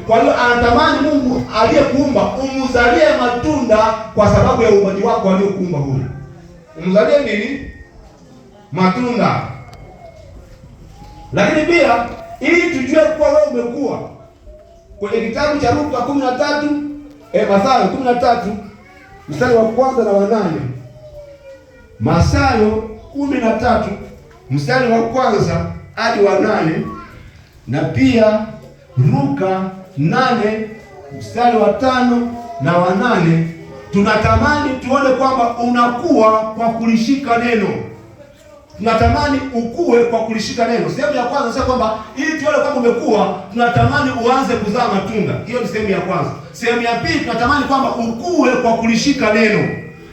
Kwa hiyo anatamani Mungu aliyekuumba umzalie matunda kwa sababu ya uumbaji wako aliyokuumba huyu. Umzalie nini? Matunda. Lakini pia ili tujue kuwa wewe umekuwa, kwenye kitabu cha Luka 13, Mathayo 13 mstari wa kwanza na wa 8. Mathayo 13 mstari wa kwanza hadi wa 8, na pia Luka 8 mstari wa 5 na wa 8. Tunatamani tuone kwamba unakuwa kwa kulishika neno. Tunatamani ukue kwa kulishika neno. Sehemu ya kwanza nasema kwamba ili tuone kwamba umekuwa, tunatamani uanze kuzaa matunda. Hiyo ni sehemu ya kwanza. Sehemu ya pili, tunatamani kwamba ukue kwa kulishika neno.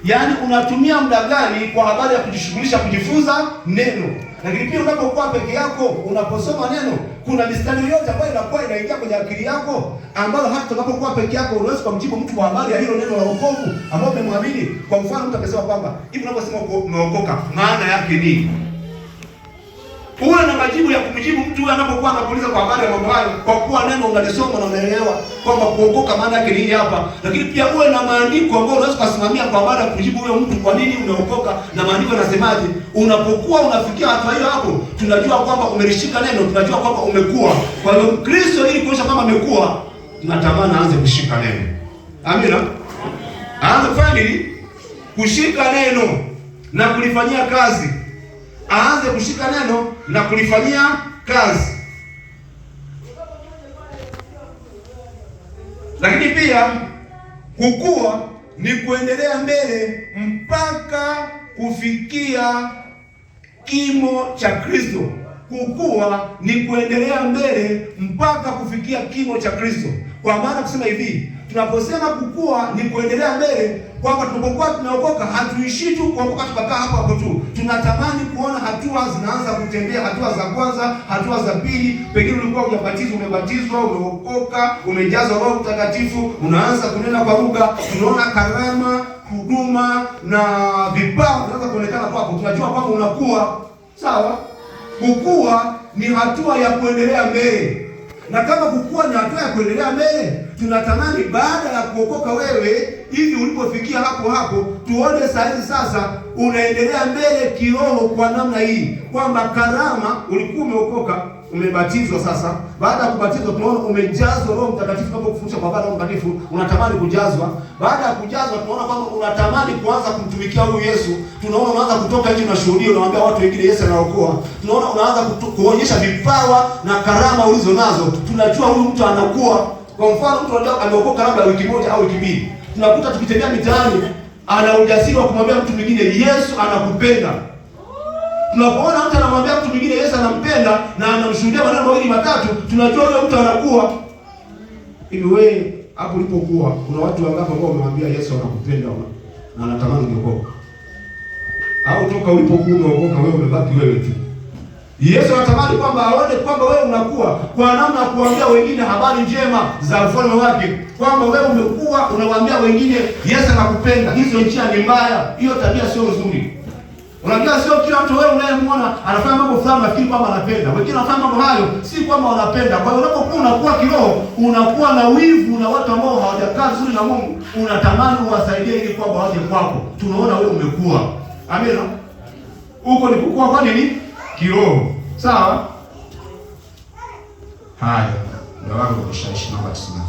Yaani unatumia muda gani kwa habari ya kujishughulisha kujifunza neno. Lakini pia unapokuwa peke yako, unaposoma neno, kuna mistari yote ambayo inakuwa inaingia kwenye akili yako, ambayo hata unapokuwa peke yako unaweza kumjibu mtu kwa habari ya hilo neno la wokovu ambao umemwamini. Kwa mfano, mtu akasema kwamba hivi unaposema umeokoka, maana yake nini? Uwe na majibu ya kumjibu mtu huyo anapokuwa anakuuliza kwa habari ya mambo hayo, kwa kuwa neno unalisoma na unaelewa kwamba kuokoka maana yake nini hapa. Lakini pia uwe na maandiko ambayo unaweza kusimamia kwa habari ya kumjibu huyo mtu kwa nini umeokoka na maandiko yanasemaje. Unapokuwa unafikia hatua hiyo hapo, tunajua kwamba umelishika neno, tunajua kwamba umekuwa. Kwa hiyo Kristo ili kuonyesha kwamba amekuwa, tunatamani aanze kushika neno. Amina. Aanze kufanya nini? Kushika neno na kulifanyia kazi. Aanze kushika neno na kulifanyia kazi. Lakini pia kukua ni kuendelea mbele mpaka kufikia kimo cha Kristo. Kukua ni kuendelea mbele mpaka kufikia kimo cha Kristo. Kwa maana kusema hivi, tunaposema kukua ni kuendelea mbele, kwamba tunapokuwa tumeokoka hatuishii tu kuokoka tukakaa hapo hapo tu. Tunatamani kuona hatua zinaanza kutembea, hatua za kwanza, hatua za pili. Pengine ulikuwa hujabatizwa, umebatizwa, umeokoka, umejazwa Roho Mtakatifu, unaanza kunena kwa lugha, tunaona karama, huduma na vipawa vinaanza kuonekana kwako, tunajua kwamba unakuwa. Sawa? Kukua ni hatua ya kuendelea mbele. Na kama kukua ni hatua ya kuendelea mbele, tunatamani baada ya kuokoka wewe hivi ulipofikia hapo hapo, tuone saizi sasa unaendelea mbele kiroho kwa namna hii kwamba karama, ulikuwa umeokoka, umebatizwa. Sasa baada ya kubatizwa, tunaona umejazwa Roho Mtakatifu. Tunapokufundisha kwa habari ya Roho Mtakatifu, unatamani kujazwa. Baada ya kujazwa, tunaona kwamba unatamani kuanza kumtumikia huyu Yesu. Tunaona unaanza kutoka nje, unashuhudia, unawaambia watu wengine Yesu anaokoa. Tunaona unaanza kuonyesha vipawa na karama ulizo nazo. Tunajua huyu mtu anakuwa. Kwa mfano, mtu anajua ameokoka labda wiki moja au wiki mbili, tunakuta tukitembea mitaani ana ujasiri wa kumwambia mtu mwingine Yesu anakupenda. Tunapoona mtu anamwambia mtu mwingine Yesu anampenda na anamshuhudia maneno mawili matatu, tunajua huyo mtu anakuwa. Hivi wewe hapo ulipokuwa, kuna watu wangapi ambao wamemwambia Yesu anakupenda na anatamani ungeokoka? Au toka ulipokuwa umeokoka wewe umebaki wewe tu? Yesu anatamani kwamba aone kwamba wewe unakuwa kwa namna ya kuambia wengine habari njema za ufalme wake, kwamba wewe umekuwa unawaambia wengine Yesu anakupenda. Hizo njia ni mbaya, hiyo tabia sio nzuri. Unajua sio kila mtu wewe unayemwona anafanya mambo fulani nafikiri kwamba anapenda. Wengine wanafanya mambo hayo si kwamba wanapenda. Kwa hiyo unapokuwa unakuwa kiroho, unakuwa na wivu na watu ambao hawajakaa vizuri na Mungu, unatamani uwasaidie ili kwamba waje kwako. Tunaona wewe umekuwa. Amina. Huko ni kukua kwa nini? Kiroho. Sawa? Haya, ndio wangu umeshaishi, naomba tusimame.